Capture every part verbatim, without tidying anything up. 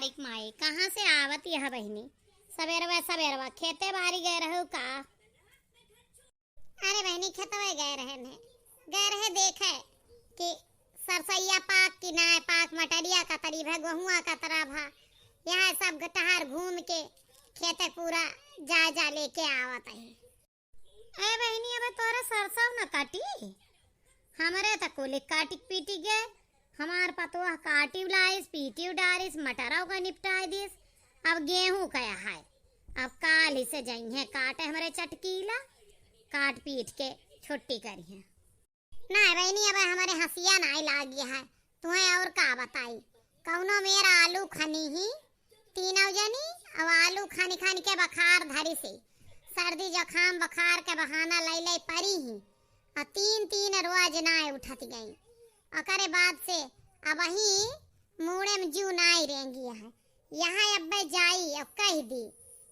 एक माई, कहाँ से आवत यह बहिनी? सबेरवा सबेरवा खेते बारी गए रहू का? अरे बहिनी, खेतवे गए रहे ने, गए रहे देखे कि सरसैया पाक कि नाय पाक, मटरिया कतरी भा, गोहुआ कतरा भा, यह सब गटहार घूम के खेते पूरा जायजा लेके आवत है। ए बहिनी, अब तोरे सरसों न काटी, हमरे त कुल काटिक पीटी गए। हमार पतोह काटिउ लाइस, पीटिउ डारिस, मटरौ का निपटाइ दिस। अब गेहूं का है, अब काल्हि से जइहें काटे हमरे चटकीला, काट पीट के छुट्टी करिहें। ना बहिनी, अब हमरे हंसिया नाई लागी है, तुहें और का बताई। कौनो मेरा आलू खनी ही, तीनों जनी, अब आलू खनी खनी के बखार धरी से, सर्दी जुकाम बखार के बहाना लई लई परी ही, और तीन तीन रोज नाई उठत गई। ओकरे बाद से अब ही मूड़े में जू नाई रेंगी है। यहाँ अब्बे जाई और कह दी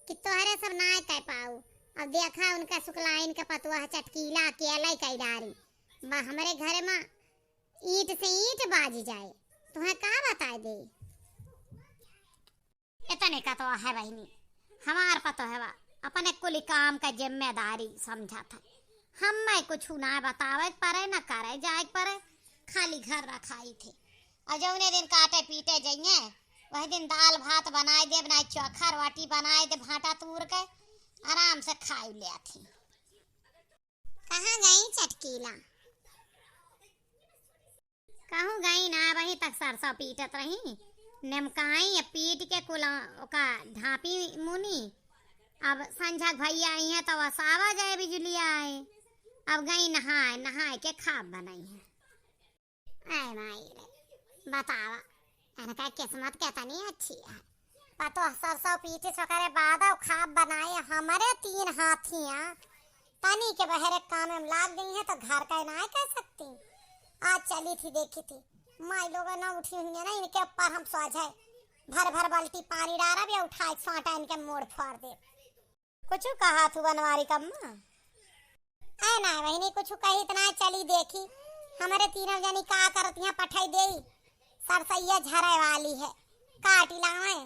कि तोहरे सब नाई कह पाऊ। अब देखा उनका सुकलाइन का पतुआ चटकीला अकेले कह डारी। बा हमरे घरे मा ईंट से ईंट बाज जाए, तुहें का बताए दे। इतने का तो है बहिनी, हमार पतोहवा अपने कुल काम का जिम्मेदारी समझत है। हम्मे कुछ ना बतावे के परे, ना करे जाए के परे, खाली घर रखाई थे। और जौने दिन काटे पीटे जइये, वही दिन दाल भात बनाए देब, ना चोखा रोटी बनाए देब, भाटा तूर के आराम से खाई ले थी। कहाँ गई चटकीला? कहूँ गई ना, वहीं तक सरसों पीटत रही। नेमकाई अब पीट के कुल ओका ढापी मुनी। अब संझा के भैया आई हैं तो वसावा जाए बिजुलिया आए। अब गई नहाए, नहाए के खाब बनाई है। आए माई रे, बतावा, इनका किस्मत कितनी अच्छी है। पतोह सरसों पीटी सोकरे बाद और खाब बनाए हमरे तीन हाथियाँ। तनी के बहरे काम में लाग गई हैं तो घर का नाय कह सकती। आज चली थी, देखी थी, माई लोग ना उठी हुई है ना, इनके ऊपर हम सोझे भर भर बाल्टी पानी डारब या उठाए के सांटा इनके मोड़ फोड़ दे। कुछ कहा तू बनवारी कम्मा? ए ना बहिनी, कुछ कही इतना चली देखी, हमरे तीनों जनी का करत यहाँ पठाई देई। सरसैया झरे वाली है, काटी लावे,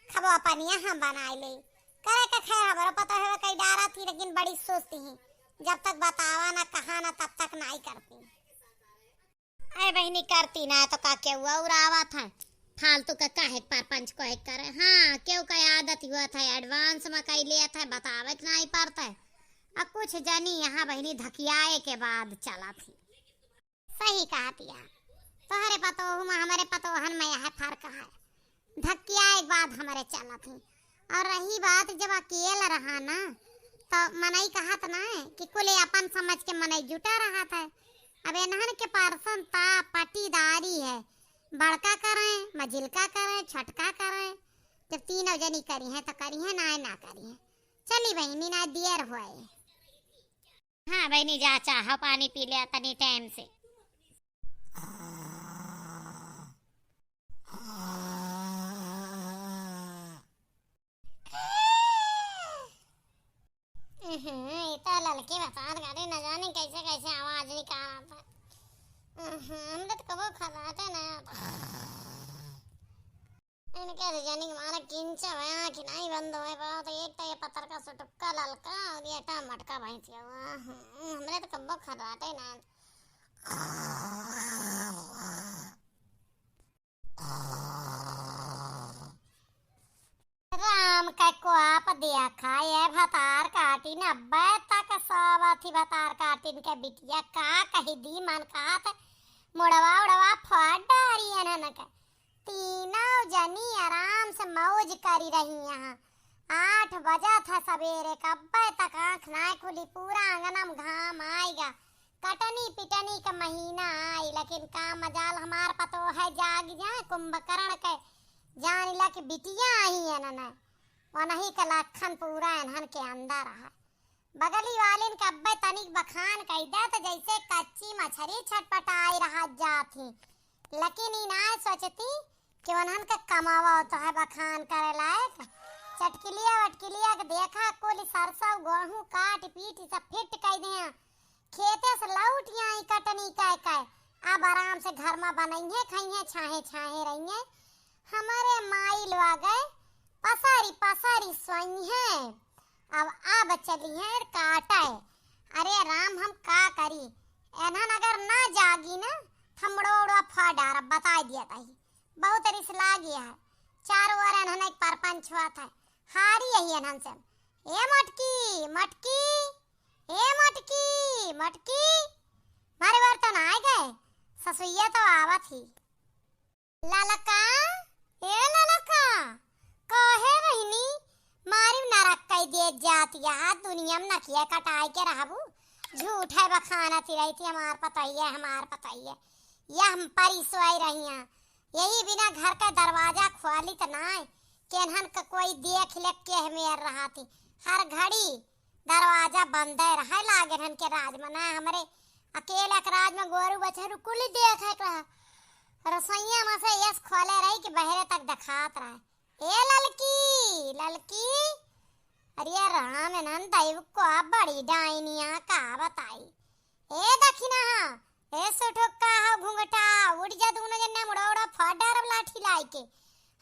खबो पनिया हम बनाए ले। करे के खैर हमरो पता है कई डारा थी, लेकिन बड़ी सुस्त ही। जब तक बतावा ना कहा ना तब तक नाई करती। अरे बहिनी, करती ना तो का केहू और आवत है? फालतू का काहे के परपंच कोहे के करे? हाँ, केहू का आदत हुआ था, advance में कई लेत है, बतावे के नाई पड़त है। अब कुछ जनी यहाँ बहिनी धकियाए के बाद चला थी। सही कहा पिया, तोहरे पतोहू में हमरे पतोहन में यह फर्क है। धकिया एक बात हमरे चलत ही। और रही बात जब अकेल रहा ना, तो मनई कहत ना है कि कुले अपन समझ के मनई जुटा रहत है। अब इन्हन के परसन ता पटीदारी है, बड़का करें, मझिलका करें, छोटका करें। जब तीनों जनी करी हैं तो करी हैं, ना ना करी हैं। चली बहिनी, ना दियर होए। हाँ बहिनी, जा चाह पानी पी ले तनी टाइम से। हम्म, ये तो ललकी बतार गाड़ी न जाने कैसे कैसे आवाज निकालत है। हम्म, हमरे तो कबो खराटे ना आता। इनके रिजनिंग मारे किंचा भया कि नहीं बंद होए पड़ा, तो एक तो ये पत्थर का सुटुक्का ललका और ये टा मटका भैंसिया हुआ। हम्म, हमरे तो कब्बो खर्राटे ना। राम के कोप देखा, ये भतार काटिन अब्बे तक सोवत ही। भतार काटिन के बिटिया का कही दी, मन कहत मुड़वा उड़वा फोड़ डारी इन्हन के। तीनों जनी आराम से मौज करी रही यहाँ। आठ बजत है सबेरे, कब्बे तक आँख ना खुली, पूरा आंगन में घाम आइगा। कटनी पिटनी का महीना आई, लेकिन का मजाल हमार पतोह है जाग जाए कुंभकर्ण के, जान ला कि बिटिया आई है ना, ना। वनही का लक्षण पूरा इन्हन के अंदर है। बगली वालिन के अब्बे तनिक बखान कई दे तो जैसे कच्ची मछरी छटपटाई रह जात ही, लेकिन ई ना सोचती कि उन्हन के कमावा तो है बखान करे लायक। चटकिलिया वटकिलिया के देखा, कुल सरसों गोहूं काट पीट सब फिट कई दे, खेते से लौट आई कटनी कह कह। अब आराम से घर में बनइहे, खइहे, छाहे छाहे रहिए। हमारे माई लोग पसरी सोई है, अब, अब चली है काटे। अरे राम, हम का करी, एनहन अगर ना जागी ना, थमड़ो उड़ो फा डारब, बताई दिया तही। बहुत रिस लागी है, चारों ओर एनहन एक परपंच हुआ था, हारी यही एनहन से। ए मटकी, मटकी, ए मटकी, मटकी, मारे बार तो ना आए गए, ससुइया तो आवत ही। ललका, ए ललका, काहे बहिनी, मारी नरक कई दे जात, यहाँ दुनिया में नकिया कटाई के रहबू, झूठ है बखानत ही रहती, हमार पतोहिया, हमार पतोहिया, यह हम परी सोई रही हैं, यही बिना घर का दरवाजा खोली त नाय, केनहन का कोई देख ले के हमें रहा थी, हर घड़ी दरवाजा बंदे रहे, लागे रहन के राज में ना, हमरे अकेले के राज में गोरू बछरू कुल देखे के रहा। रसोइया में से यस खोले रही कि बहरे तक दिखात रहे। ए ललकी, ललकी, अरे राम, एनहन दैव को बड़ी डाइनिया का बताई। ए दखिनहा, ए सुठुक्का हो घुंघटा, उठ जा दोनों जने, मुड़ो उड़ो फट डारब लाठी लाई के।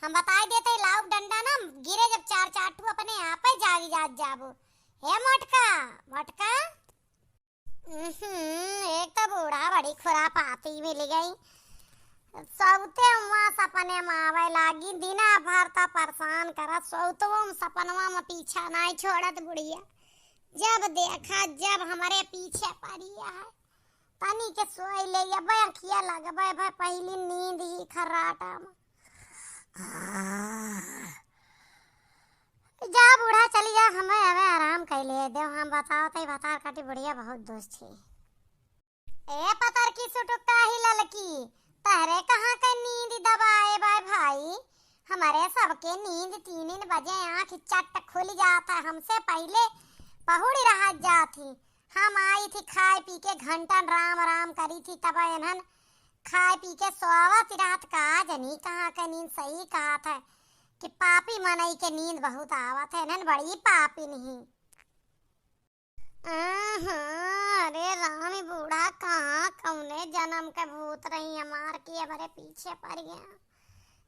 हम बताई देते, लाउक डंडा ना गिरे जब चार चार ठू अपने आप ही जागी जात जाबो। ए मोटका, मोटका। उहुं, एक तो बूढ़ा बड़ी खुरापाती मिल गई। सौते हुआ सपने में आवे लागी, दिना भर त परेशान करत, सौतवो में सपनवा में पीछा नाई छोड़त बुढ़िया। जब देखा जब हमरे पीछे पड़ी है। तनी के सोई ले, अबे अखिया लगबे भाई, पहली नींद ही खर्राटा में। जा बूढ़ा चली जा, हमें हमें आराम कर ले दे। हम बताओ तई बतार काटी बुढ़िया बहुत दुष्ट छी। ए पतर की सुटुक्का ही ललकी, तहरे कहाँ के नींद दबाए बाय भाई? हमारे सबके नींद तीन तीन बजे आँख चट खुल जाता, हमसे पहले पहुड़ी रह जाती। हम आई थी खाए पी के घंटन राम राम करी थी, तब एनहन खाए पी के सोवत रहत। का जनी कहाँ के नींद सही कहत है कि पापी मनई के नींद बहुत आवत है, एनहन बड़ी पापी नहीं। आहा, अरे राम, ई बूढ़ा कहाँ कौने जन्म के भूत रही हमार की हमरे पीछे पड़ गया।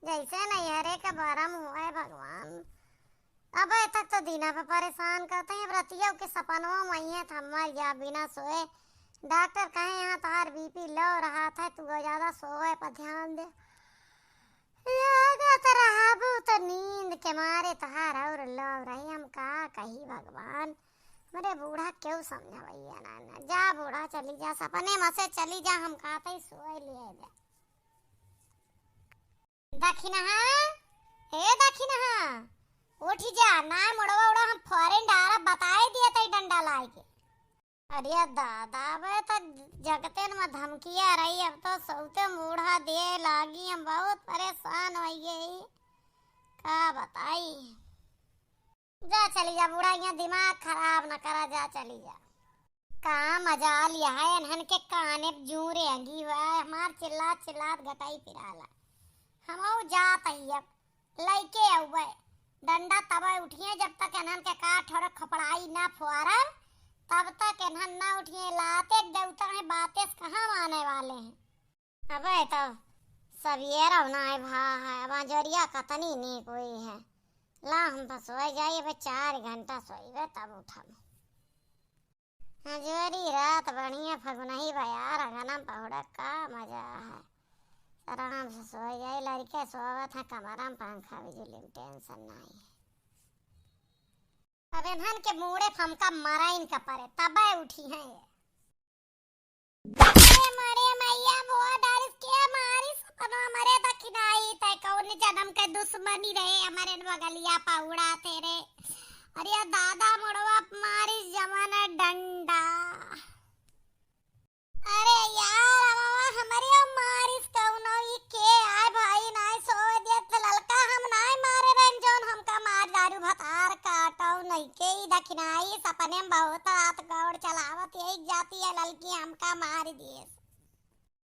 जैसे नैहरे के बरम हुए भगवान। अब तक तो दिना पे परेशान करते हैं, अब रतिया के सपनवा में आई है, थम्मल जा बिना सोए। डॉक्टर कहे, "यहाँ तोहार बीपी लो रहा था, तू ज्यादा सोए पर ध्यान दे।" लागत रहबू तो नींद के मारे तोहार और लो रही, हम का कही भगवान। मरे बूढ़ा क्यों समझावैया ना, ना। जा बूढ़ा चली जा, सपने में से चली जा, हम कहते ही सोए लिए जा। दखिनहा, हे दखिनहा, उठ जा, ना मुड़वा उड़ा हम फौरन डारा बताए दिया तई डंडा लाए के। अरे दादा, बे तो जगते न में धमकिया रही, अब तो सौते बूढ़ा दे लागी, हम बहुत परेशान हो गए, का बताई। जा चली जा बूढ़ा, यहाँ दिमाग खराब न करा, जा चली जा। का मजाल यह है, एनहन के काने जूरे अंगी हुआ है, हमार चिल्लात चिल्लात गटाई पिराला। हमहू जात ही अब, लइके अउबे डंडा तबे उठिए, जब तक एनहन के का ठोर खपड़ाई ना फोरब, तब तक एनहन ना उठिए। लाते देवता हैं, बातें कहाँ माने वाले हैं। अबे तो सवेर होना है भा है, अब अंजोरिया कतनी नीक हुई है। ला हम तो सोए जाई, अबे चार घंटा सोईबे तब उठब। अंजोरी रात बढ़िया फगुनही बयार, अंगना में पहुड़ा का मजा है। आराम से सोए जाई, लड़के सोवत हैं कमरा में, पंखा बिजली में टेंशन नहीं है। अब एनहन के मूड़े फमका मराइन का परे, तबे उठी हैं ये। अरे मरे मैया, बुआ डारिस के मारी सपनवा मरे दखिनाई, तै कौन जन्म के दुश्मनी रहे हमरे बगलिया पहुड़ा तेरे। अरे दादा मुड़वा मारी जवन डंडा। अरे यार, अमवा हमरे मारिस कौनो ई के आय भाई, नाय सोए देत ललका, हम नाय मारे रहन जौन हमका मार दारू भतार काटौ नहीं के ई दखिनाई सपने में बहुत रात गौड़ चलावत यही जाती है ललकी हमका मार दिए।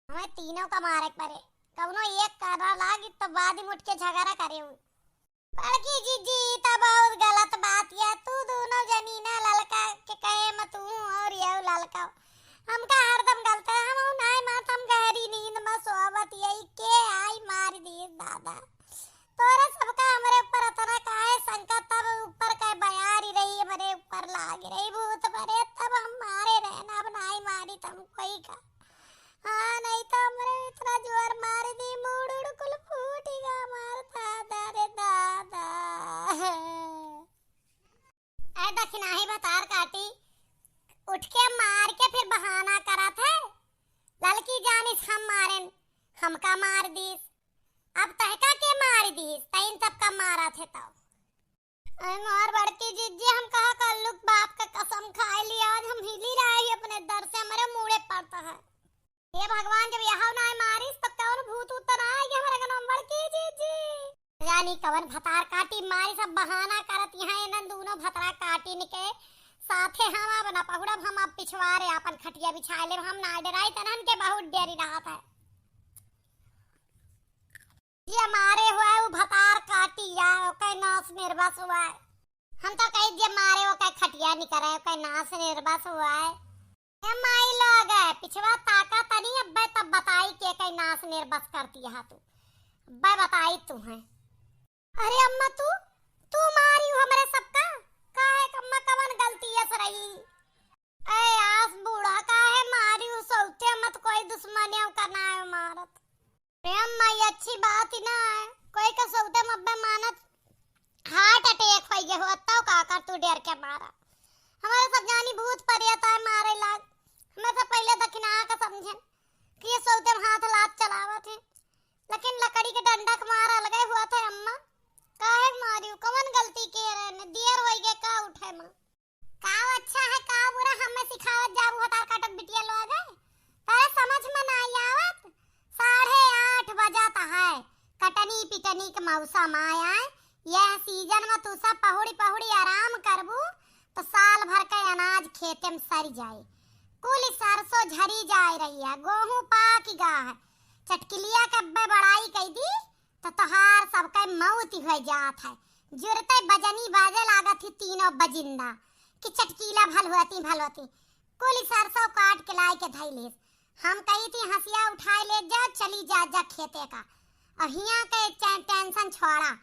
हमें तीनों का मारे के परे, कौनो एक का ना लागी तो बाद में उठ के झगड़ा करे हुई। बड़की जीजी, ई त बहुत गलत बात या। तू दोनों जनी ना ललका के कहे म तू और ये ललका। हमका हरदम गलत है, हम नाय मात, हम गहरी नींद में सोवत यही के आई मार दी दादा। तोरे सबका हमरे ऊपर अतना काहे संकट रही भूत परेत, तब हम मारे रहे ना, अब नाहीं मारी तम कोई का। हाँ, नहीं तो हमरे इतना जोर मार दी, मूड़ उड़ कुल फूट गया हमार, दादा रे दादा। ए दखिनाही भतार काटी, उठ के मार के फिर बहाना करत है, ललकी जानिस हम मारेन, हमका मार दीस। अब तहका के मार दीस, तइन सबका मारत है तो। अरे मोर बड़की जिज्जी, हम कहा कल्लू के बाप का कसम खाए ली, आज हम हिली रहे ही अपने दर से, हमरे मूड़े पड़ता है। हे भगवान, जब यह ना मारिस तो कौन भूत उतर आए कि हमरे गनवा में बड़की जिज्जी। जानी कवन भतार काटी मारी, सब बहाना करत यहाँ इन्हन दूनो भतरा काटिन के साथे हम अब ना पहुड़ब, हम अब पिछवारे आपन खटिया बिछाए लेब, हम ना डराई, तनहन के बहुत डेरी रहत है। जे मारे हुआ है, वो भतार काटी या, ओके नास निर्बस हुआ है। हम तो कही जे मारे ओके खटिया निकरे, ओके नास निर्बस हुआ है। ए माई लोग, पिछवा ताका तनी, अब्बे तब बताई के कई नास निर्बस करती है तू। अब्बे बताई तू है। अरे अम्मा तू, तू मारी हमरे सबका? काहे अम्मा कवन गलती है रही? ए आस बूढ़ा काहे मारी उ सौते मत कोई दुश्मनियों का नाम मारत। ए अम्मा, ये अच्छी बात ही ना है। कोई का सौदे मब्बे मानत heart attack होई गए हो, तब का कर तू डर के मारा। हमारे सब जानी भूत परेत आए मारे लाग। हमें सब पहले दखिना के समझेन कि ये सौदे में हाथ लात चलावत है, लेकिन लकड़ी के डंडा के मारा अलगे हुआ था अम्मा। काहे मारियो, कवन गलती के रहे ने, दियर होई गए का उठे माँ। काव अच्छा है, काव बुरा, हमें सिखावत जाबू हतार काटत बिटिया लोग है। तारे समझ में नाई आवत। साढ़े आठ बजत है, कटनी पिटनी के मौसम आय आय। यह season में तू सब पहुड़ी पहुड़ी आराम करबू, तो साल भर के अनाज खेते में सर जाए। कुल सरसों झरी जाए रही है, गोहूं पाक गा है। चटकिलिया के अब्बे बड़ाई कई दी, तो तोहार सबके मौत ही हो जात है। जुरते बजनी बाजे लागत ही तीनों बजिंदा कि चटकीला भल होती, भल होती। कुल सरसों काट के लाए के धई लेस। हम कही थी हंसिया उठाए ले जा, चली जा, जा खेते का। और हिया के टे-, tension छोड़ा।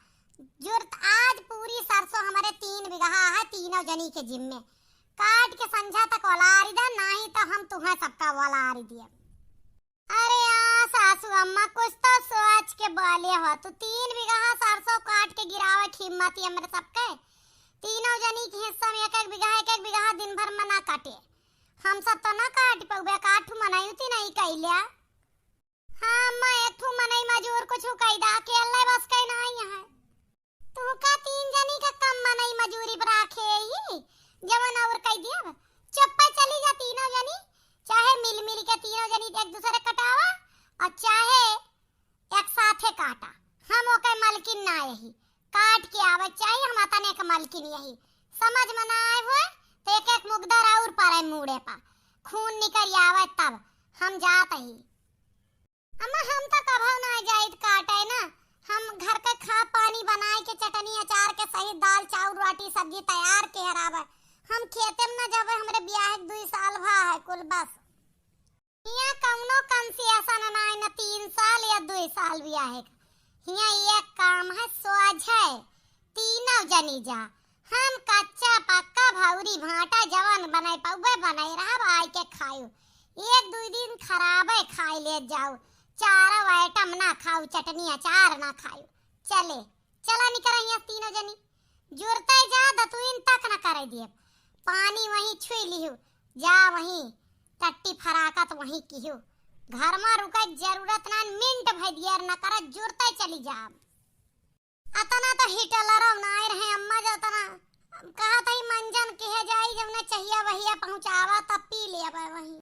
जुरत आज पूरी सरसों हमारे तीन बिगहा है, तीनों जनी के जिम्मे। काट के संझा तक ओलारी दे, नाही तो हम तुम्हें सबका ओलारी दिए। अरे आ सासू अम्मा, कुछ तो सोच के बोले हो। तू तीन बिगहा सरसों काट के गिरावे की हिम्मत ही हमरे सबके। तीनों जनी के हिस्सा में एक एक बिगहा, एक एक बिगहा दिन भर में ना काटे। हम सब तो ना काट पउबे, काठू मनाई उती नहीं कैल्या। हाँ अम्मा, एक ठू मनई मजूर कुछ कैदा, अकेले बस के नाई है। तुहका तीन जनी का कम मनई मजूरी पर राखे ही, जवन और कह दिया। चुप्पे चली जा तीनों जनी, चाहे मिल मिल के तीनों जनी एक दूसरे कटावा और चाहे एक साथे काटा। हम ओके मलकिन ना यही, काट के आवे चाहे हम अतने के मलकिन यही। समझ में ना आए हुए तो एक एक मुगदर और परे मूड़े पा, खून निकल आवे तब हम जात ही। अम्मा, हम त कभो ना जाइत काटे ना। हम घर के खा पानी बनाए के चटनी अचार के सहित दाल चाउर रोटी सब्जी तैयार के हरावे। हम खेते में ना जावे, हमरे बियाह के दुई साल भा है कुल बस। हियाँ कौनो concession ना है, ना तीन साल या दुई साल बियाह के। हियाँ एक काम है, सोझ है, तीनों जनी जा। हम कच्चा पक्का भौरी भाटा जवन बनाई पउबे बनाई रहब, आइ के खायु। एक दुइ दिन खराबे खाइ ले जाउ, चारो item ना खाउ, चटनी अचार ना खायु। चले, चला निकरा हियाँ तीनों जनी। जुरते जा दतुइन तक न करे दिए। पानी वहीं छुई लिहु, जा वहीं टट्टी फराकत वहीं किहु। घर मा रुके जरूरत ना, मिनट भर दियर न करे, जुरते चली जा। अतना तो हिटलरो नाय रहे अम्मा, जतना कहत ही मंजन किहे जाई, जब ना चहिया वहिया पहुँचावा तब पी लेबे वही।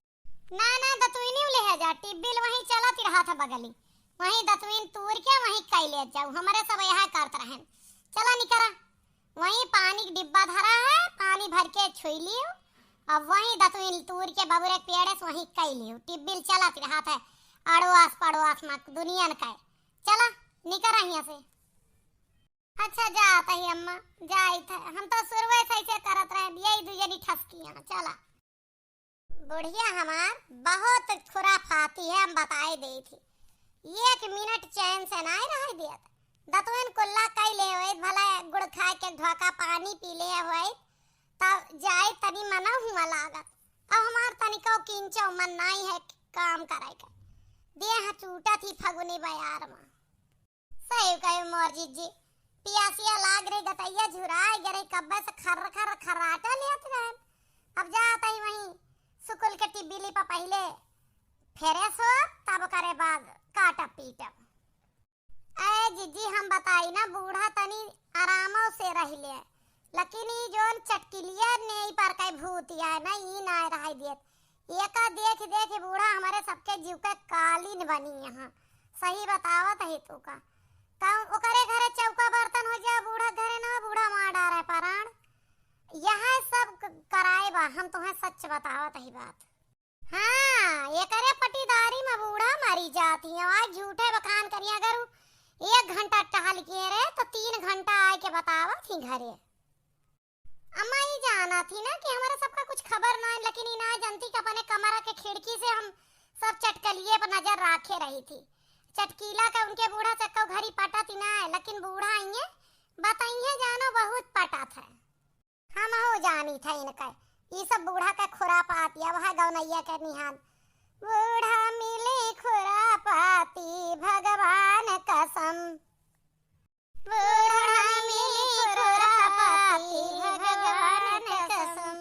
ना, ना, दतुइनी लेहे जा, टिब्बिल वहीं चलत ही रहत है बगली, वहीं दतुइन तूर के वहीं कई ले जाऊ, हमरे सब यहाँ करत रहेन। चला निकरा, वहीं पानी के डिब्बा धरा है, पानी भर के छुई लियो, अब वहीं दतुइन तूर के बबुरे के पेड़े से वहीं कई लियो, टिब्बिल चलत ही रहत है, अड़ोस पड़ोस मा दुनियन के। चला, निकर हियाँ से। अच्छा, जात ही अम्मा, जाइत है। हम तो शुरुए से ऐसे करत रहे, यही दुई जनी ठसकी हैं। चला। बुढ़िया हमार बहुत खुराफाती है, हम बताए देइत ही। एक मिनट चैन से नाय रह दियत। दतुइन कुल्ला कई ले होइत, भला गुड़ खाए के धोखा पानी पी ले होइत, तब जाए तनी मना हुआ लागत। अब हमार तनिको किंचो मन नाई है काम करे के। देह टूटत ही फगुनी बयार मा। सही कहे मोर जिज्जी, पियासिया लाग रही, गटैया झुराए गे रही, कब्बे से खर्र खर्र खर्राटा लेत रहन। अब जात ही वहीं सुकुल के टिबिली पर पहिले फ्रेश हो, तब करे बाद काटब पीटब। ए जिज्जी, हम बताई ना, बूढ़ा तनी आरामो से रह ले, लेकिन ई जोन चटकिलिया नेई पर के भूतिया है ना, ई ना रह देत। एका देख देख बूढ़ा हमरे सबके जीव के कालीन बनी यहाँ। सही बतावत ही तू का। कहूँ ओकरे घरे चौका बर्तन हो जाए, बूढ़ा घरे ना, बूढ़ा मार डारे परान। यह सब क-, कराए बा, हम तुम्हें सच बतावत ही बात। हाँ, एकरे पटीदारी में बूढ़ा मरी जाती है। आज झूठे बखान करिए, अगर उ एक घंटा टहल के रहे तो तीन घंटा आए के बतावत ही घरे। अम्मा ई जानत ही ना कि हमारे सबका कुछ खबर ना है, लेकिन ई ना जानती कि अपने कमरा के खिड़की से हम सब चटकलिए पर नजर राखे रही थी। चटकीला के उनके बूढ़ा चक्को घरी पटत ही ना है, लेकिन बूढ़ा इये बताइए जानो बहुत पटत है। हम हो जानी थे इनके, ई सब बूढ़ा के खुरापाती, अब है गौनैया के निहान। बूढ़ा मिले खुरापाती भगवान कसम। बूढ़ा मिली खुरापाती भगवान कसम,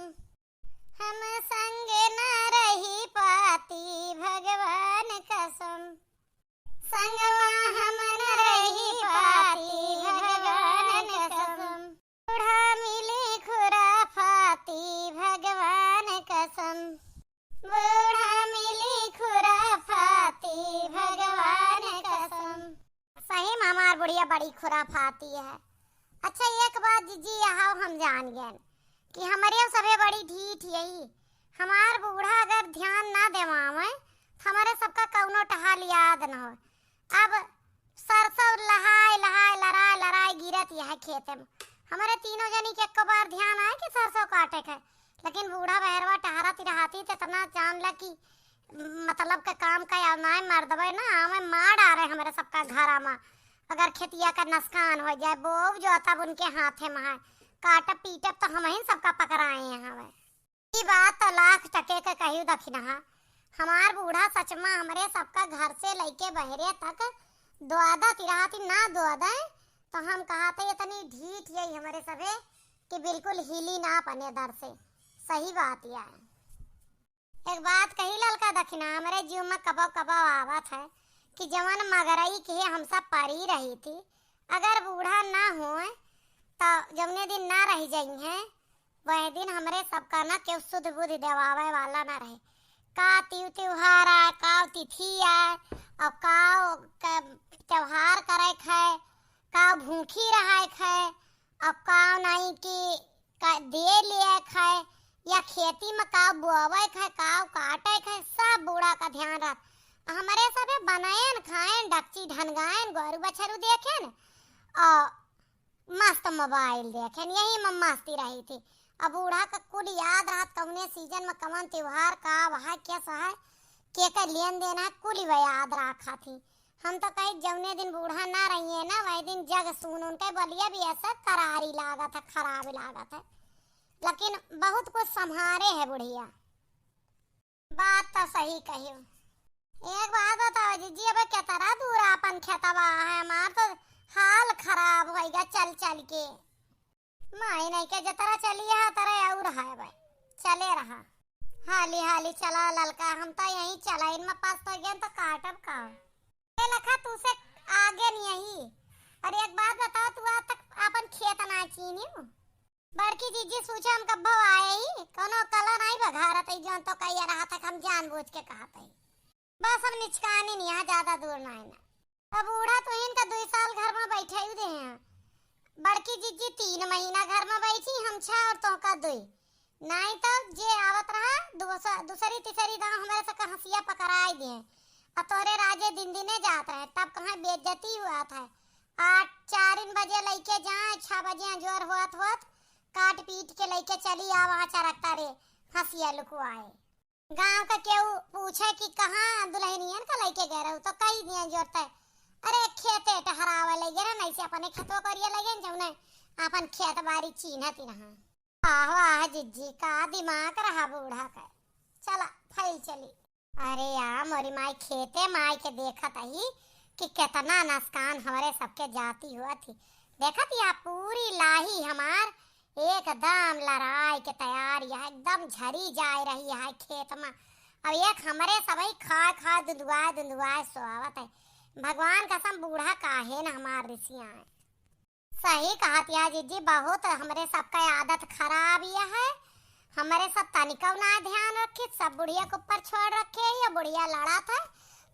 हम संग न रही पाती भगवान कसम, संगवा हम न रही पाती भगवान कसम। बूढ़ा मिली खुरापाती भगवान कसम, बूढ़ा मिली खुरापाती भगवान कसम। सही में हमार बुढ़िया बड़ी खुरापाती है। अच्छा, एक बात जिज्जी, यहाँ हम जान गए कि हमारे सभे बड़ी ढीठ यही। हमार बूढ़ा अगर ध्यान ना देवावे, तो हमारे सबका कौनो टहाल याद न हो। अब सरसों लहाय, लहाय, लराय, लराय गिरत यह खेते में। हमारे तीनों जनी के एको बार ध्यान आए कि सरसों काटे के, लेकिन बूढ़ा बहरवा टहरत रहती तो इतना जान ला कि मतलब के काम का आवे, मर्दवे ना आवे, मार डारे हमरे सबका घरा मा। अगर खेतिया का नुकसान हो जाए, बोब जो तब उनके हाथे मा है, काटब पीटब तो हम ही सबका पकड़ाए हैं हवे। ई बात तो लाख टके के कहियो दखिनहा, हमार बूढ़ा सच मा हमरे सबका घर से लइके बहरे तक द्वादा तिराती ना द्वादा, तो हम कहते इतनी ढीठ यही हमरे सभे कि बिल्कुल हिली ना अपने दर से। सही बात या है। एक बात कही ललका दखिना, हमरे जीव में कबो कबो आवत है कि जवन मगरई के हम सब परी रही थी, अगर बूढ़ा ना होए तो जौने दिन ना रह जाई हैं, वह दिन हमरे सबका ना केहू सुध बुध देवावे वाला ना रहे। का तिउ त्योहार आए, का तिथि आए, और का क-, त्योहार करे खाए, का भूखी रहाए खाए, और का नाई कि का दे लिए खाए, या खेती में का बोवे खाए, का काटे खाए, सब बूढ़ा का ध्यान रख। हमरे सबे बनाएन, खाएन, डकची ढनगाएन, गोरू बछरू देखेन, और मस्त मोबाइल देखेन, यही में मस्ती रही थी। अब बूढ़ा का कुल याद रहत, कौने सीजन में कौन त्योहार का वहा कैसा है, के का लेन देन है, कुल वह याद रखा थी। हम तो कही जौने दिन बूढ़ा ना रहिए ना, वही दिन जग सुन उनके बोलिया भी ऐसा करारी लागत है, खराब लागत है, लेकिन बहुत कुछ संभारे है बुढ़िया। बात तो सही कहियो। एक बात बताओ जिज्जी, अब केतरा दूर आपन खेतवा है, हमार तो हाल खराब होइगा चल चल के। माई नहीं के जतरा चली है, तरे और है भाई, चले रहा। हाली हाली चला ललका, हम तो यहीं चला, इनमें पास तो गए तो काटब का। ए लखा, तू से आगे नहीं यही। और एक बात बताओ, तू आज तक आपन खेत ना चीनी हो? बड़की जीजी सोचे हम कब्बो आए ही, कोनो कला नाई बघारत है, जौन तो कहिया रहा था, हम जानबूझ के कहत है। बस हम निचकानी नहीं, यहाँ ज्यादा दूर ना है ना। अब बूढ़ा तो इनका दुई साल घर में बैठे ही दे हैं। बड़की जीजी तीन महीना घर में बैठी, हम छह और तो का दुई। नाई तो जे आवत रहा, दूस-, दूसरी तीसरी दांव हमारे से हंसिया पकड़ाई दे। और तोरे राजे दिन दिने जात रहे, तब कहाँ बेइज्जती हुआ था। आठ, चार बजे लइके जाए, छह बजे जोर होत होत काट पीट के लइके चली आवा, चरकता रे, हंसिया लुकवाए। गांव का केहू पूछे कि कहाँ दुल्हनियन का लइके गए रहू, तो कही दिया जोरते, अरे खेते टहरावे ले गए रहे, नहीं से अपने खेतवा करिए लगे, जौने अपन खेत बारी चीन्हत ही रहा। आहो आह जिज्जी, का दिमाग रहा बूढ़ा का। चला, फैल चली। अरे या मोरी माई, खेते माई के देखत ही कि केतना नसकान हमरे सबके जाती हुआ थी। देखत या पूरी लाही हमार एकदम लड़ाई के तैयार, यह एकदम झरी जाए रही है खेत मा। अब एक हमरे सबही खाए खाए दुंदुआए दुंदुआए सोआवत है। भगवान कसम बूढ़ा काहे न हमार रिसिया है। सही कहत या जिज्जी, बहुत हमरे सबका आदत खराब यह है। हमरे सब तनिकौ ना ध्यान रखी, सब बुढ़िया के ऊपर छोड़ रखे है, या बुढ़िया लड़त है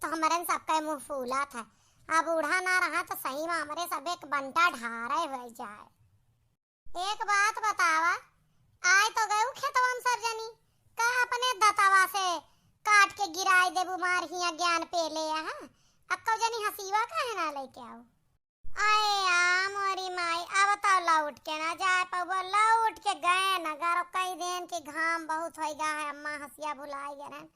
तो हमरे सबका मुँह फूलत है। अब बूढ़ा ना रहा तो सही मा हमरे सब एक बंटा ढारे हो जाए। एक बात बतावा, आए तो गयू खेतवा मा सब जनी, का अपने दतवा से काट के गिराए देबू मार हिया ज्ञान पेले यहाँ? अक्को जनी हसीवा काहे ना लेके आओ? अरे या मोरी माई, अब तो लौट के ना जाए पउबो, लौट के गए ना गरो कई दिन के घाम बहुत होइगा है, अम्मा हसिया भुलाए गए रहन।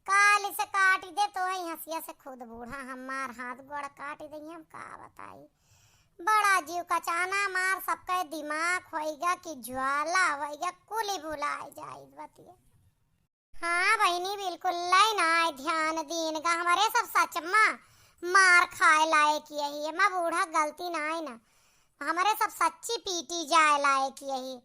काल से काटी दे तो ही हसिया से खुद बूढ़ा हमार हाथ गोड़ काटी दे, हम का बताई। बड़ा जीव कचाना मार, सबके दिमाग होइगा कि ज्वाला होइगा, कुली भुलाए जाई बतिया। हाँ बहिनी, बिल्कुल लाई ना ध्यान दीन का, हमरे सब सच मा मार खाए लायक यही है, मा बूढ़ा गलती ना है ना, हमरे सब सच्ची पीटी जाए लायक यही।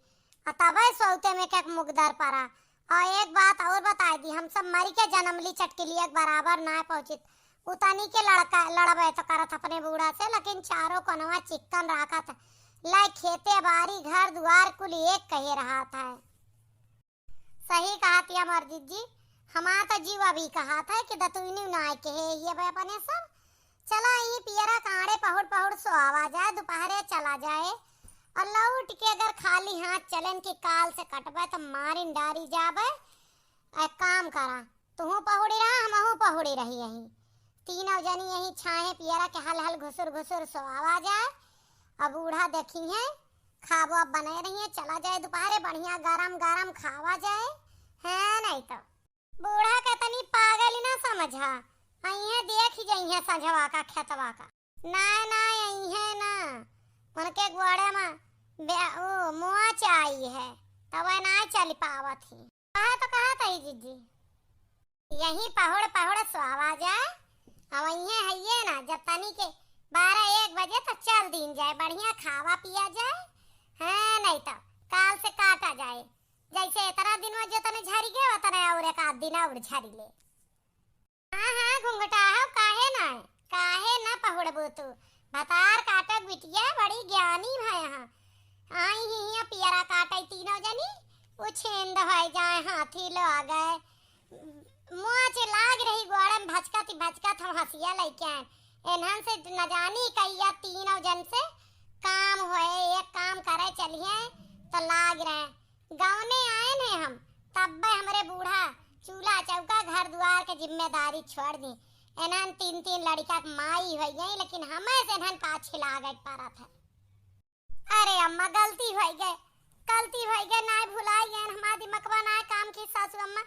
आ तबे सौते में के मुगदर परा। और एक बात और बताई दी, हम सब मरी के जन्म ली चटकिलिया के बराबर ना पहुँचित। उतनी के लड़का लड़बे तो करत अपने बूढ़ा से, लेकिन चारों कोनवा चिक्कन राखत है। लाई खेते बारी घर दुआर कुल एक कहे रहत है। सही कहत या मोर जिज्जी, हमार तो जीव अभी कहत है कि दतुइनी नाय के है ये बे अपने सब। चला ई पियरा कांड़े पहुड़ पहुड़ सोआवा जाए, दुपहरे चला जाए। और लौट के अगर खाली हाथ चलेन कि काल से कटबे तो मारिन डारी जाबे। एक काम करा, तुहू पहुड़ी रहा, हमहू पहुड़ी रही यही। तीनों जनी यही छाहे पियरा के हल हल घुसुर घुसुर सोआवा जाए। अब बूढ़ा देखी है, खाबो अब बनाए रही है, चला जाए दुपहरे बढ़िया गरम गरम खावा जाए, है नहीं तो। बूढ़ा के तनी पागल ही ना समझा, अइहे देख ही जइहे संझवा का खेतवा का। नाय, नाय, अइहे ना, उनके गोड़े में बे-, ओ, मोच आई है, तब वह नाय चल पावत ही। कहा तो कहा तही जिज्जी, यही पहुड़ पहुड़ सोआवा जाए, अब अइहे हइये ना, जब तनी के बारह एक बजे तो चल दीन जाए, बढ़िया खावा पिया जाए, हाँ, नहीं तो काल से काटा जाए। जैसे इतना दिन में जो तने झरी गए, उतने और एक आध दिन और झरी ले। हाँ, हाँ, घुंघटा हो, काहे ना, काहे ना पहुड़बो तू? भतार काटक बिटिया बड़ी ज्ञानी भय हाँ। आई ही हियाँ पियरा काटे तीनों जनी, उछेंद होय जाए, हाथी लो आ गए। मोच लाग रही गोड़म भचकत भचकत हम हसिया लइके आए। इन्हन से न जानी कहिया तीनों जन से काम होए, एक काम करे चलिए तो लाग रहे। गवने आए ने हम, तब्बे हमरे बूढ़ा चूल्हा चौका घर दुआर के जिम्मेदारी छोड़ दी। इन्हन तीन तीन लड़का के माई होई गई, लेकिन हमें से इन्हन पाछे लागे के परत है। अरे अम्मा, गलती होई गए, गलती होई गए, नाय भुलाई गए, हमार दिमकवा नाय काम की सासू अम्मा,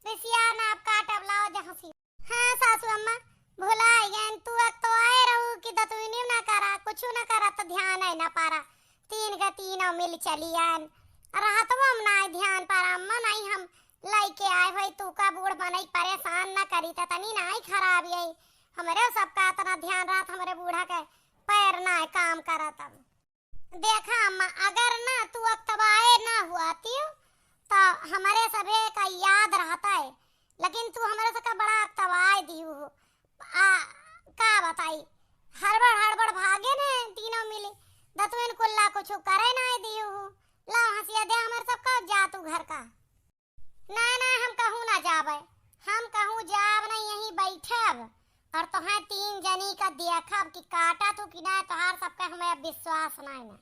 रिसिया ना अब काटब लाओ जहाँ से। हाँ सासू अम्मा, भुलाई गए, तू एक तो आए रहू कि दतुइनी ना करा, कुछ ना करा तो ध्यान है ना पारा, तीन के तीनों मिल चली आन, रहत वो हम नाय ध्यान पारा अम्मा, नहीं हम लइके आए होई, तू का बूढ़ बनई परेशान ना करी त तनी नाय खराब यही, हमरे सबका इतना ध्यान रहत, हमरे बूढ़ा के पैर नाय काम करत अब। देखा अम्मा, अगर ना तू अक्तवाए ना हुआती हो, तो हमरे सभे का याद रहता है, लेकिन तू हमरे से का बड़ा अक्तवाए दिहू हो। आ, का बताई, हड़बड़ हड़बड़ भागे ने तीनों मिली, दतुइन कुल्ला कुछ करे ना दिहू हो। ला हंसिया दे हमरे सबका, जा तू घर का। ना, ना, हम कहूँ ना जाबे, हम कहूँ जाब नहीं, यहीं बैठब और तोहे तीन जनी का देखब कि काटा तू कि ना, तोहार सबके हमें अब विश्वास नहीं ना।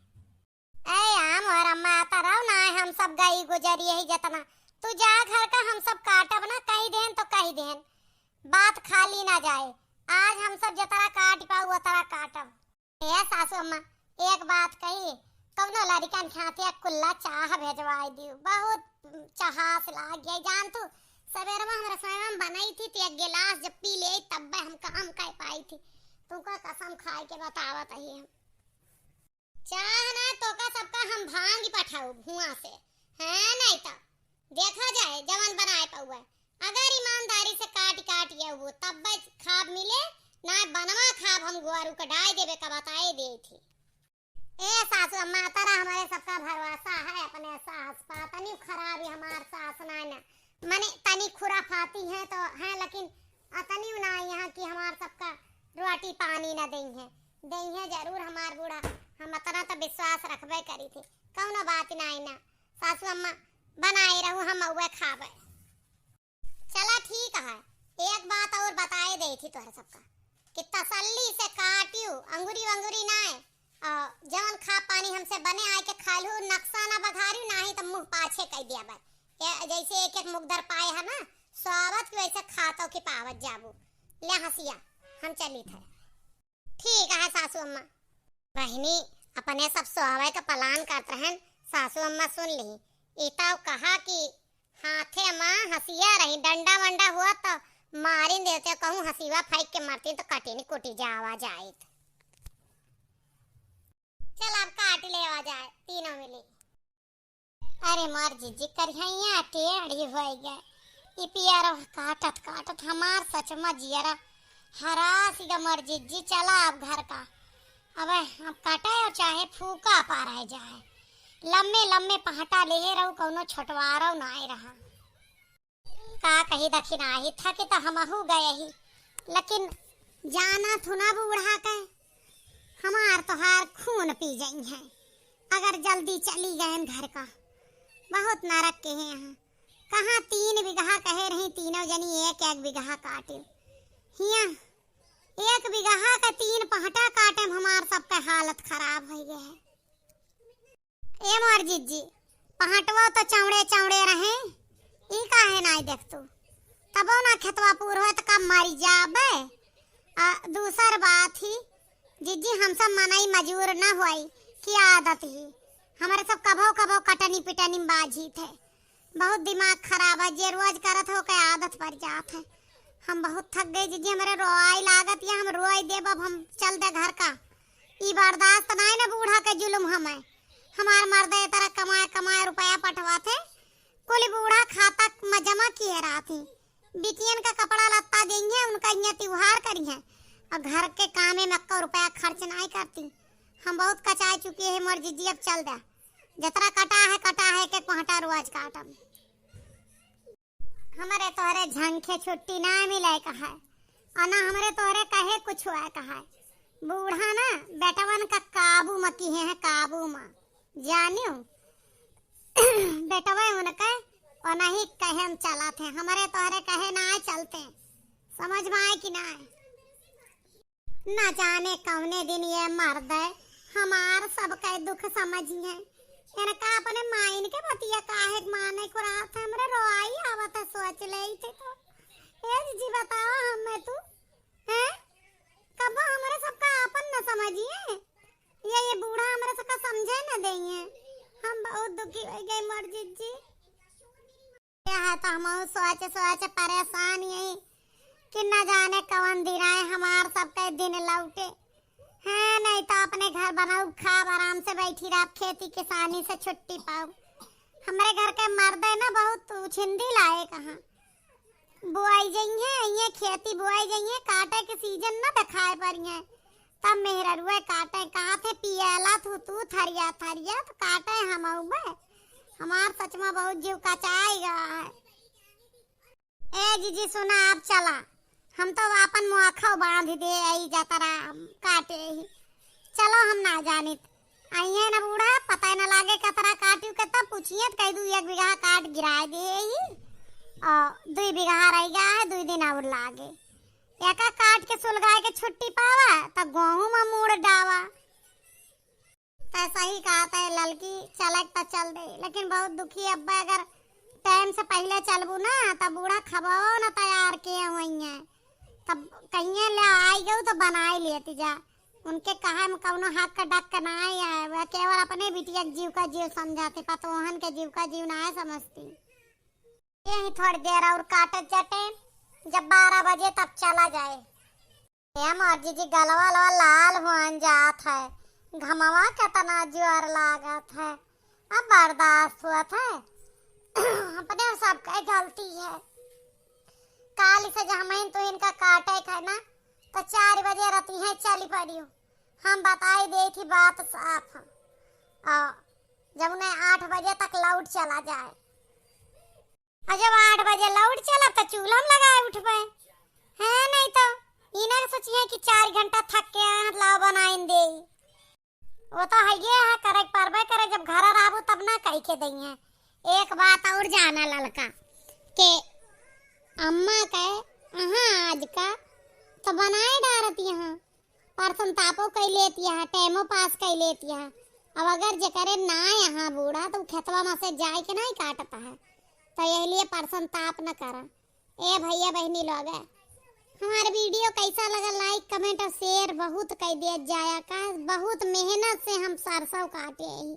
ए आम और अम्मा आता रहो ना, हम सब गई गुजरी यही जतना, तू जा घर का, हम सब काटब ना, कही देन तो कही देन, बात खाली ना जाए, आज हम सब जतरा काट पाऊ उतरा काटब। ए सासू अम्मा, एक बात कही, कौनो लड़िकन के हाथे एक कुल्ला चाह भेजवाई दियो, बहुत चहास लाग गई। जान तू, सवेरे में हमरा समय में बनाई थी, तो एक गिलास जब पी ले, तब हम काम कर पाई थी। तुमका कसम खाए के बतावत ही हम। चाह ना, तोका सबका हम भांग पठाऊ हुआ से, हाँ, नहीं तो देखा जाए जवन बनाए पउए। अगर ईमानदारी से काट काट ये वो तब खाब मिले, ना बनवा खाब हम गोरू का डाय देबे का बताए दे थी। ए सासू अम्मा, तरा हमरे सबका भरोसा है अपने सास पा। तनी खराब ही हमार सास ना, ना। मने तनी खुराफाती है तो है, लेकिन अतनी ना यहाँ की हमार सबका रोटी पानी ना देइहैं। देइहैं जरूर हमार बूढ़ा, हम अतना तो विश्वास रखबे करी थी। कौनो बात ना आई ना। सासू अम्मा, बनाए रहू, हम अउए खाबे। चला ठीक है, एक बात और बताए दे थी तोहरे सबका कि तसल्ली से काटियो, अंगुरी वंगुरी नाय, और जवन खा पानी हमसे बने आए के खा लू, नक्शा ना बघारियो, नाही तो मुँह पाछे कइ दिया बा। ए, जैसे एक एक मुगदर पाए है ना, स्वावत की वैसे खातो की पावत जाबू। ले हंसिया, हम चली थे। ठीक है सासू अम्मा। बहिनी, अपने सब सोहवे का plan करत रहन, सासू अम्मा सुन ली। ई तउ कहा कि हाथे मा हंसिया रही, डंडा वंडा हुआ तो मारिन देते, कहूँ हंसिया फेंक के मरती तो कटिन कुटी जावा जाइत। चल अब काट लेवा जाए तीनों मिली। अरे मोर जिज्जी, करिहैया टेढ़ी होइ गए। ई पियरवा काटत काटत हमार सच मा जियरा हरास गा मोर जिज्जी। चला अब घर का, अब हम काटे और चाहे फूका पा रह जाए। लम्मे लम्मे पहटा लेहे रहू, कौनो छोटवारो नाय रहा। का कही दखिनाही, थकी तो हमहू गए ही, लेकिन जाना थू ना बूढ़ा के, हमार तोहार खून पी जइहैं अगर जल्दी चली गएन घर का। बहुत नरक के हैं यहाँ। कहाँ तीन बिगहा कहे रही, तीनों जनी एक एक बिगहा काटे। हियाँ एक बिगहा का तीन पहटा काटे में हमार सबका हालत खराब होइ गए है। ए मोर जिज्जी, पहटवा तो चौड़े चौड़े रहे, ई काहे नाई देखतू? तबो ना खेतवा पूर होए त का मरी जाबे? आ दूसर बात ही जिज्जी, हम सब मनई मजूर ना होई कि आदत ही, हमरे सब कभो कभो कटनी पिटनी में बाझी थे। बहुत दिमाग खराब है, जे रोज करत हो के आदत पड़ जात है। हम बहुत थक गए जिज्जी, हमरे रोआई लागत या, हम रोई देब, अब हम चल दे घर का। ई बर्दाश्त नाई ना बूढ़ा के जुलुम हमें। हमार मर्द ए तरह कमाए कमाए रुपया पठवा थे, कुल बूढ़ा खाता में जमा किए रहती। बिटियन का कपड़ा लत्ता देइहैं, उनका इहाँ त्योहार करिहैं, और घर के कामे में अक्को रुपया खर्च नाई करती। हम बहुत कचाई चुकी है मोर जिज्जी, अब चल दे। जतरा कटा है कटा है, के कोहटा रोज काटम। हमरे तोहरे झंखे छुट्टी ना मिले कहे, और ना हमरे तोहरे कहे कुछ हुआ कहे। बूढ़ा ना बेटवन का काबू में किहे हैं, काबू में, जानियो। बेटवे उनके और नहीं कहे हम चला थे, हमरे तोहरे कहे ना आए चलते, समझ में आए कि ना आए? न जाने कौने दिन ये मर्द हमार सबके दुख समझिहैं। इनका अपने माइन के बतिया काहे के माने को रात हमरे रोआई आवत है, सोच लेई थे तो। ए जिज्जी बतावा हमें तू, हैं? कबो हमरे सबका आपन न समझिहैं। ये, ये बूढ़ा हमरे सबका समझे न देइहैं। हम बहुत दुखी होइ गए मोर जिज्जी। यह तो हमहू सोच सोच परेशान यही कि न जाने कवन दिन आए हमार सबके दिन लौटे। हाँ, नहीं तो अपने घर बनाऊ, खाब, आराम से बैठी रहब, खेती किसानी से छुट्टी पाऊ। हमरे घर के मर्दे न बहुत उछिंदी लाए कहाँ। बोआई जइहैं, ये खेती बोआई जइहैं, काटे के season न देखाए परिहैं। तब मेहररुए काटे, कहा थे पियला थू तू थरिया थरिया, तो काटे हम अउबे। हमार सच में बहुत जीव कचाई गया है। ए जिज्जी सुना, अब चला, हम तो आपन मुआखा बांध दे आई जतरा काटे ही। चलो हम ना जानित, आइए ना बूढ़ा, पता ही ना लागे कतरा काटियो के, तब पूछिए तो कह दू एक बिगहा काट गिराए दे ही, और दुई बिगहा रह गया है, दुई दिन और लागे। एका काट के सुलगाए के छुट्टी पावा, त गोहूं में मूड़ डावा। तै सही कहा तै ललकी, चलक त चल दे, लेकिन बहुत दुखी अब्बा, अगर time से पहिले चलबू ना, त बूढ़ा खबो न तैयार किए हुई हैं। तब कहिए ले आई गऊ तो बनाई लेती जा। उनके कहे में कौनो हक डक ना है, वह केवल अपने बिटिया के जीव का जीव समझाती, पतोहन के जीव का जीव ना है समझती। यही थोड़ी देर और काटत जाटे, जब बारह बजे तब चला जाए। ए मोर जिज्जी, गलवा लवा लाल हुआन जात है, घमवा केतना जोर लागत है। अब बर्दाश्त हुआ था। अपने सबके गलती है। काल से जब हमइन तो इनका काटे थे ना, तो चार बजे रतिहैं चली पड़ी। हम बताई देई थी बात साफ। और जब उन्हें आठ बजे तक लौट चला जाए, और जब आठ बजे लौट चला तो चूल्हा में लगाए उठबे, है नहीं तो इन्हें सोचिए कि चार घंटा थक के आए हैं, लाओ बनाइन देई। वो तो है ये है, करे के परबे करे, जब घर रहबू तब ना कही के दइहैं। एक बात और जाना ललका, के अम्मा के अहाँ आज का तो बनाए डारत यहाँ, परसन तापो कई लेत यहाँ, टाइमो पास कई लेत यहाँ। अब अगर जेकरे ना यहाँ बूढ़ा तो खेतवा में से जाए के नहीं काटता है, तो यही लिए परसन ताप न करा। ए भैया बहनी लोग, हमार video कैसा लगा, like, comment और share बहुत कई दिया जाया का। बहुत मेहनत से हम सरसों काटे ही,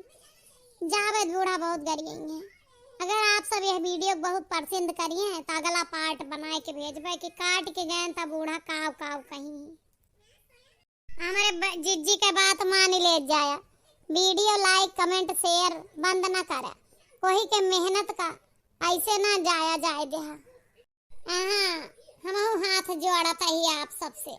जावेद बूढ़ा बहुत गरियई हैं। अगर आप सब यह video बहुत पसंद करिए तो अगला part बनाए के भेजबे कि काट के गए तो बूढ़ा काव काव कहीं। हमारे ब-, जिज्जी के बात मान ले जाया, video like, comment, share बंद ना करा। कोई के मेहनत का ऐसे ना जाया जाए देहा। हाँ, हमहू हाथ जोड़त ही आप सबसे।